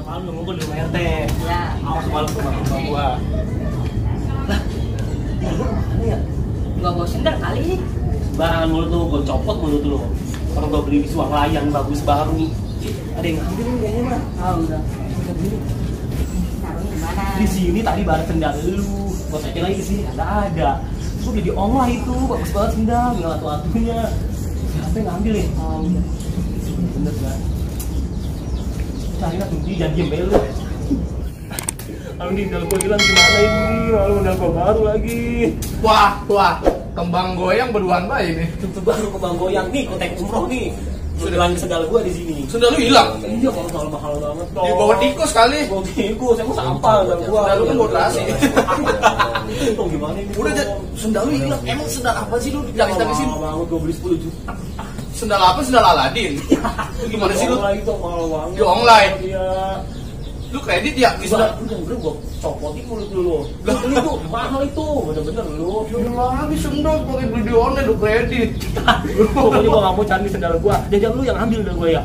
malam lu ngumpul di rumah RT. Iya. Awas malam ke rumah gua. Lah, mana ya? Gua bawa sendal kali. Barangan mulut lu, gua copot mulut lu. Orang gua beli di suang layang bagus baru nih. Ada yang ngambil nih kayaknya mah. Ah udah. Taruhnya di mana? Di sini tadi barang sendal lu. Gua cekin lagi di sini ada. Gua beli di online itu, bagus banget sendal, tinggal atu-atunya. Siapa yang ngambil ya? Oh udah. Bener kan? Cari lah tuh, jangan diem belu. Lalu nih, sendal gua hilang gimana ini? Lalu sendal gua baru lagi. Wah, kembang goyang berduaan baik ini. Tutup baru kembang goyang nih, kontak umroh nih. Sudah hilang sendal gua di sini. Sendal lu hilang? Iya, kalau mahal banget dong. Dibawa tikus kali. Bawa tikus, saya mau sampah sendal gua. Sendal lu kan buat rasi. Tuh gimana ini? Udah, sendal lu hilang. Emang sendal apa sih lu ditangis-tangisin? Mahal banget, gua beli 10 juta. Sendal apa? Sendal Aladin. Lu gimana sih lu? Online itu mahal banget. Di online? Iya. Lu kredit ya? Di sendal. Udah gua copotin mulut dulu. Ini tuh mahal itu, bener-bener lu. Udah habis sendal pakai beli di online lu kredit. Pokoknya gua gak mau cari sendal gua. Jangan lu yang ambil sendal gua ya.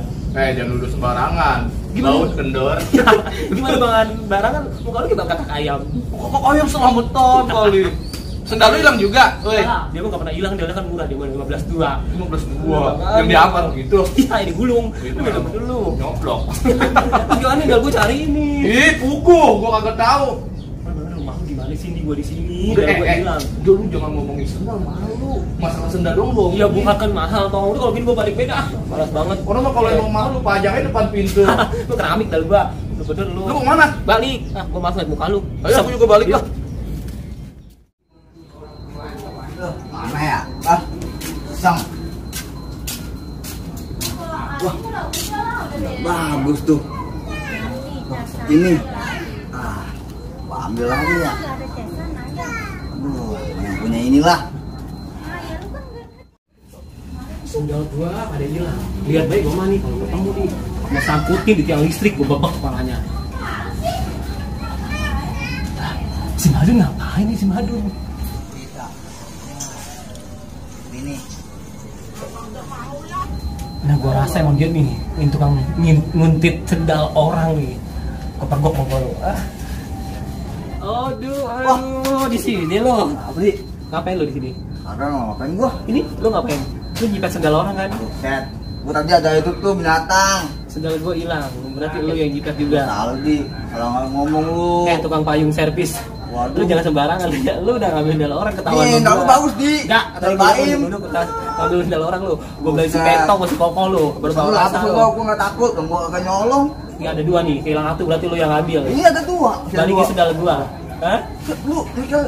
Jangan dulu sembarangan. Gimana? Laut kendor. Gimana bangan barangan? Muka lu kayak katak ayam. Kok ayam selamatan kali. Sendal lu hilang juga? Woi. Nah, dia mah gak pernah hilang, dia kan murah, dia mah 15.2. 15.2. Yang diapar gitu. Iya, ini gulung. Itu Lu bener dulu. nyoblok. Gimana sendal gua cari ini? Ih, pugu, gua kagak tahu. Mana rumah lu gimana sih? Gua di sini. Udah, Sendal gua hilang. Dulu jangan ngomongin sendal, malu. Masalah sendal dong lu. Iya, bukan mahal toh. Udah kalau gini gua balik beda. Malas banget. Orang mah kalau emang mahal lu pajangnya depan pintu. Lu keramik sendal gua. Lu bener lu. Lu mau mana? Balik. Ah, gua maaf liat muka lu. Ayo aku juga balik lah. Mana ya? Ah, sang. Wah, bagus tuh. Ini. Ah, gua ambil lagi ya. Aduh, yang punya inilah. Sendal gua ada yang hilang. Lihat baik gua mah nih kalau ketemu nih. Mau sangkutin di tiang listrik gua bebek kepalanya. Si Madun ngapain nih si Madun? Ini. Nah gua rasa emang dia nih ini tukang nguntit sendal orang nih. Kepergok mau lu. Aduh, di sini lo. Apa sih? Ngapain lo di sini? Ada ngapain gua? Ini lo ngapain? Lo jikat sendal orang kan? Buset. Gua tadi ada itu tuh binatang. Sendal gua hilang. Berarti lo yang jikat juga. Saldi, kalau ngomong lu. Tukang payung servis. Lu Waduh. jangan sembarangan ya. Lu udah ngambil sendal orang ketahuan. Nih, sendal lu bagus, Di. Enggak, Sendal Baim. duduk ngambil sendal orang lu. Gua beli si Petong sama si Koko lu. Baru bawa Lu rasa apa lu. gua enggak takut, gua agak nyolong. Ini ada dua nih, kehilang satu berarti lu yang ngambil. Ini ada dua. Balikin sendal gua. Hah? Lu, ya,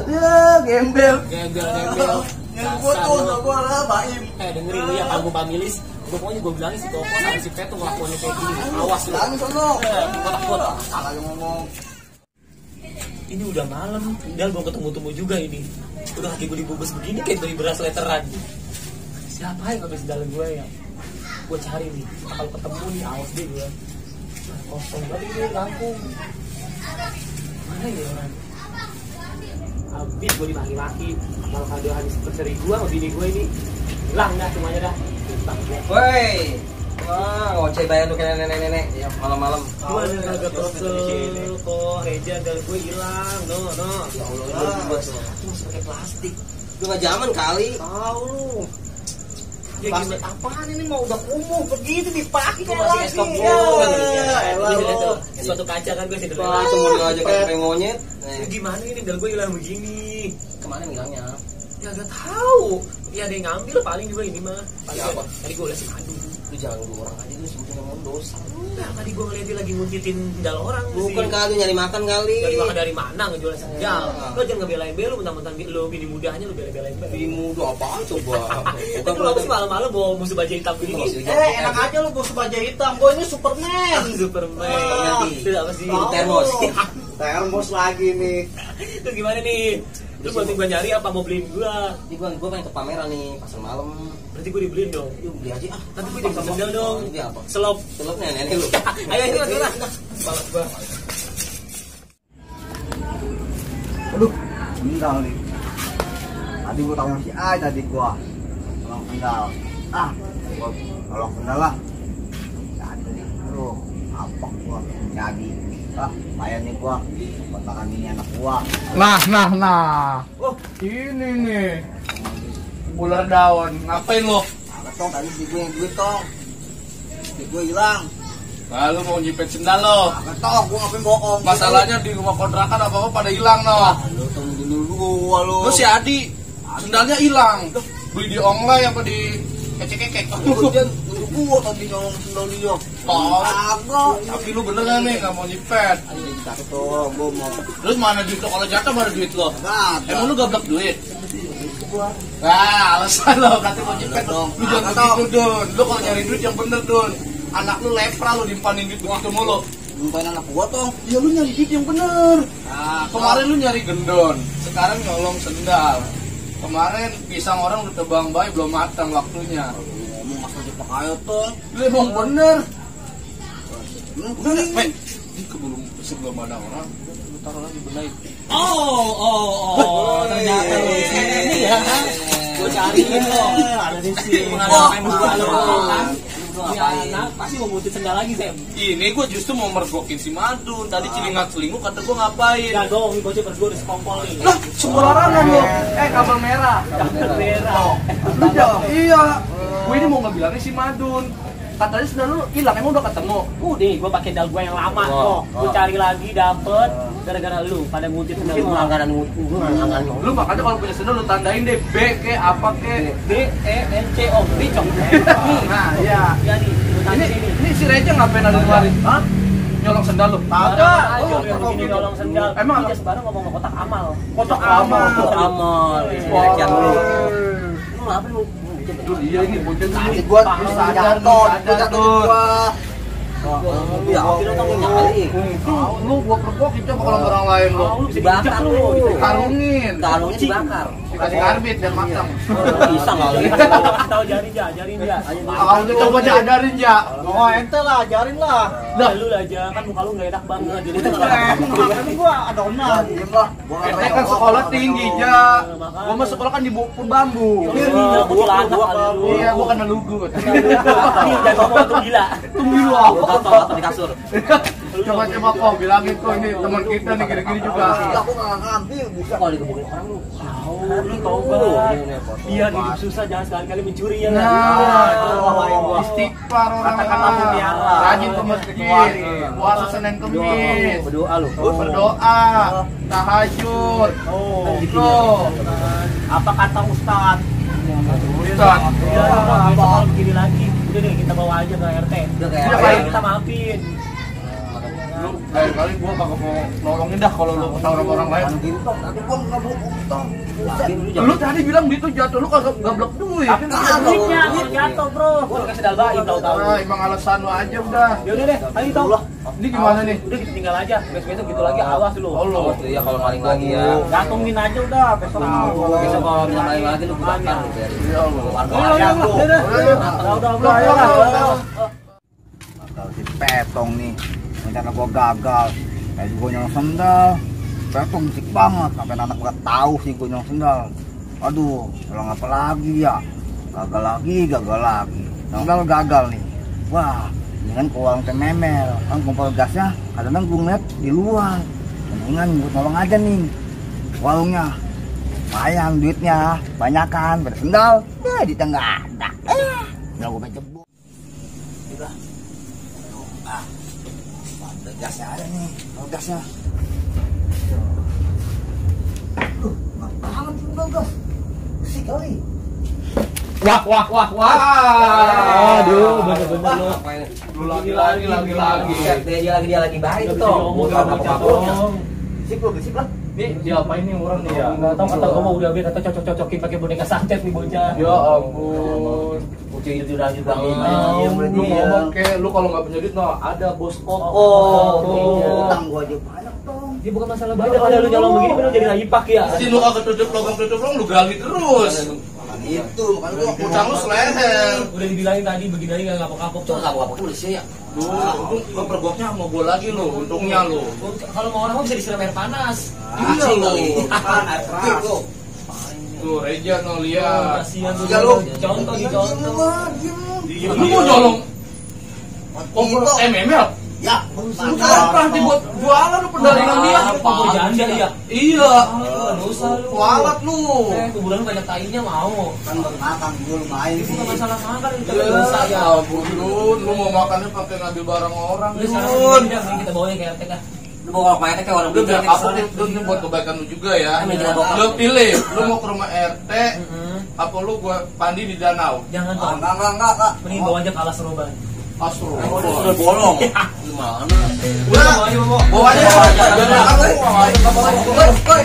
gembel. Gembel. Yang gua tuh, sendal gua lah, Baim. Dengerin lu ya Pak Pamilis. Pokoknya gua bilangin si Koko sama si Petong ngelakuinnya kayak gini. Awas lu. Bilangin sono. Gua takut. Salah yang ngomong. Ini udah malam, dan belum ketemu-temu juga ini. Udah kaki gue dibungkus begini kayak beli beras leteran. Siapa yang ngambil sendal gue ya? Gue cari nih, kalau ketemu nih awas deh gue. Kosong banget ini kampung. Mana ya orang? Habis gue dimaki-maki. Kalau kado habis berseri gue sama bini gue ini hilang dah semuanya dah. Woi, wah ngoceh bayar tuh kayak nenek-nenek ya malam-malam. Gue ada harga prosel kok, Reja dan gue hilang, no. Ya Allah, Itu masih pakai plastik. lu nggak zaman kali. Tahu lu. Ya Plastik gimana? apaan ini mau udah kumuh begitu dipakai Gue kayak masih lagi. es kok Ya, Gue elah, lihat tuh, lo. suatu kaca kan gue sih Wah, cuma aja kayak monyet. Ini gimana ini sendal gue hilang begini? Kemana hilangnya? Ya gak tahu. Ya ada yang ngambil paling juga ini mah. Paling Siapa? tadi gue lihat si Madu. Lu jangan gua orang aja lu sebutin nama dosa. Enggak, tadi gue ngeliat dia lagi nguntitin sendal orang. Bukan kali nyari makan kali. Dari makan dari mana ngejual sendal? Ah. Lo jangan ngebelain bel, lo mentang-mentang lo bini mudanya lo bela-belain bel. Bini muda apaan coba? Itu lo sih malam-malam bawa musuh baju hitam begini. Enak aja lu bos baju hitam. Gua ini Superman. Superman. Ah. Itu apa sih? Itu termos. Termos lagi nih. Itu gimana nih? Lu bantu gue nyari apa mau beliin gua? Jadi gua pengen ke pameran nih pasar malam. Berarti gue dibeliin dong. Yuk beli aja ah. Tapi gue jangan sendal dong. Ini apa? Selop. Telur nenek lu. Ayo Balas gua. Aduh, sendal nih. Tadi gua tahu si A tadi gua. Tolong sendal. Ah, gua tolong sendal lah. Gak ada nih. Aduh, apa gua jadi. Lumayan nih gua buat makan ini anak gua. Nah. Oh, ini nih. Ular daun. Ngapain lo? Agak tong tadi di gue yang duit tong. Di gue hilang. Lalu mau nyipet sendal lo. Agak tong, gua ngapain bohong. Masalahnya di rumah kontrakan apa-apa pada hilang no. Lu tong dulu lu. Lu si Adi sendalnya hilang. Beli di online apa di kecek-kecek. Kemudian gua tadi nyolong sendal dia. Agak. Tapi lu bener gak nih gak mau nyipet? Ayo jatuh tong, gua mau. Terus mana duit lo? Kalau jatuh mana duit lo? Nah, Emang lu gablek duit? Nah, alasan lo kata mau nyipet dong. Lu jangan begitu Dun. Lu kalau nyari duit yang bener Dun. Anak lu lepra lu dimpanin duit begitu mulu. Lupain anak gua tong. Ya lu nyari duit yang bener. Nah, kemarin lu nyari gendon, sekarang nyolong sendal. Kemarin pisang orang udah tebang baik belum matang waktunya. Ngomong asal cepak ayo tong. Lu emang bener. Udah nih. Men, ini sebelum ada orang, lu taruh lagi benahi. Ternyata lu di sini ya. Gua cariin lo. Ada di sini. Anak pasti mau butuh sendal lagi, Sam. Ini gue justru mau mergokin si Madun. Tadi celingak selingkuh kata gue ngapain? Ya dong, ini bocah berdua di sekongkol nih. Lah, sembarangan lo. Kabel merah. Merah. Lu jangan. Iya. Gue ini mau ngebilangin si Madun. Katanya sendal lu hilang, emang udah ketemu? Udah, gue pakai sendal gue yang lama kok. Gue cari lagi dapet gara-gara lu pada ngutip sendal gue. Langganan langganan. Lu makanya kalau punya sendal lu tandain deh B ke apa ke. BENCO, Bicok. Nah, iya. Ya nih, lu tanya ini. Ini si Reja ngapain ada kemarin? Hah? Nyolong sendal lu? Ada aja yang begini nyolong sendal. Emang dia sebarang ngomong kotak amal. kotak amal. Amal. Sekian dulu. Lu ngapain lu? Duh, iya ini bocah Tadi dulu. gua sadar tong. Gua jatuh gua. Ya, lu tahu nyali. Lu gua pergokin coba kalau orang lain lu. Lu bisa Dibakar dibakar lu. lu. Karungin. Karungnya dibakar. Dikasih karbit dan matang. Pisang kali. Tahu jari dia. Aku coba aja adarin ja. Oh, ente lah, ajarin lah. Lah lu aja kan muka lu enggak enak banget jadi. Tapi gua adonan. Diem lah. Gua nggak Ente tahu. kan sekolah tinggi ja. Gua mah sekolah kan di Pur Bambu. Iya, Iya, gua kan melugut. Jangan ngomong tuh gila. Tunggu Atau di kasur. Coba kok bilangin kok ini teman kita nih gini-gini juga. Aku nggak ngambil, bukan. Kalau digebukin orang lu. Lu tahu gak? Biar hidup susah jangan sekali-kali mencuri ya. Nah, istighfar orang Kata-kata mutiara. rajin ke masjid, puasa Senin Kemis, Berdoa lu. berdoa, tahajud. Tuh, Apa kata Ustad? Ustaz. Ya, besok kalau begini lagi, udah deh kita bawa aja ke RT. Udah kayak Udah RT. kayak kita maafin. Lu lain kali gua kagak mau nolongin dah kalau lu ketemu sama orang lain. Tapi gua nggak bohong tong. Lu tadi bilang gitu jatuh lu kagak gablek duit. Tapi duitnya kalau jatuh bro, gua kasih sendal bayi tahu-tahu. Ah, emang alasan lu aja udah. Ya udah deh, ayo tahu. Ini gimana nih? Udah kita tinggal aja, besok-besok gitu lagi awas lu. Allah. ya kalau maling lagi ya. Gantungin aja udah besok. Besok kalau bisa maling lagi lu bakar lu biarin. Ya Allah. Udah. Bakal si Petong nih. Rencana gua gagal. Kayak gua nyolong sendal. Petong musik banget. Sampai anak gua tahu sih gua nyolong sendal. Aduh, nyolong apa lagi ya? Gagal lagi. Sendal gagal nih. Wah, ini kan ke warung teh memel. Kan kompor gasnya kadang-kadang gua ngeliat di luar. Mendingan gua tolong aja nih warungnya. Lumayan duitnya, banyakan, pada sendal. Di tengah ada. Nggak gua jebuk. Udah. Gasnya ada nih, gasnya. Banget juga gas. Bersih kali. Wah. Aduh, bener-bener lu. Lu lagi. Dia lagi baik tuh. Bersih lah. Nih, diapain nih orang nih ya? Enggak tahu kata gua udah kata cocok-cocokin pakai boneka santet nih bocah. Ya ampun. Udah hidup lagi bang. Lu ngomong kayak lu kalau nggak punya duit no ada bos Utang gua aja banyak dong. Dia bukan masalah banyak, kalau lu nyolong begini bener jadi layipak ya. Si lu kagak tutup logam lu gali terus. Itu makanya gua Utang lu seleher. Udah dibilangin tadi begini aja enggak kapok-kapok. Coba apa polisi ya. Lu pergoknya mau gua lagi lu, untungnya lu. Kalau mau orang mah bisa disiram air panas. Iya lu. keras. Tuh Reja no lihat. Kasihan tuh. Ya, lu. Contoh. Lu mau nyolong kompor MML? Ya, Lu pernah dibuat jualan lu pendaringan dia. Kubur janda ya. Iya. Dosa lu. Kualat lu. Kuburan lu banyak tainya mau. kan baru makan gue lumayan Itu sih. bukan masalah makan, itu Ya, dosa ya. ampun, Dun. Lu mau makannya pakai ngambil barang orang, Udah sekarang Dun. mending kita bawanya ke RT kan. Lu bawa mayatnya kayak orang Lu bijak biar apa Dun, ini buat kebaikan lu juga ya. Amin, jangan bawa. Lu pilih, lu mau ke rumah RT Heeh. apa lu gua pandi di danau? Jangan Ah, Pak. enggak. Mending bawa aja ke alas roban. Astro. Udah bolong. Gimana? Udah bawa aja bawa. Bawa aja. Bawa aja. Jangan aku. Woi, woi.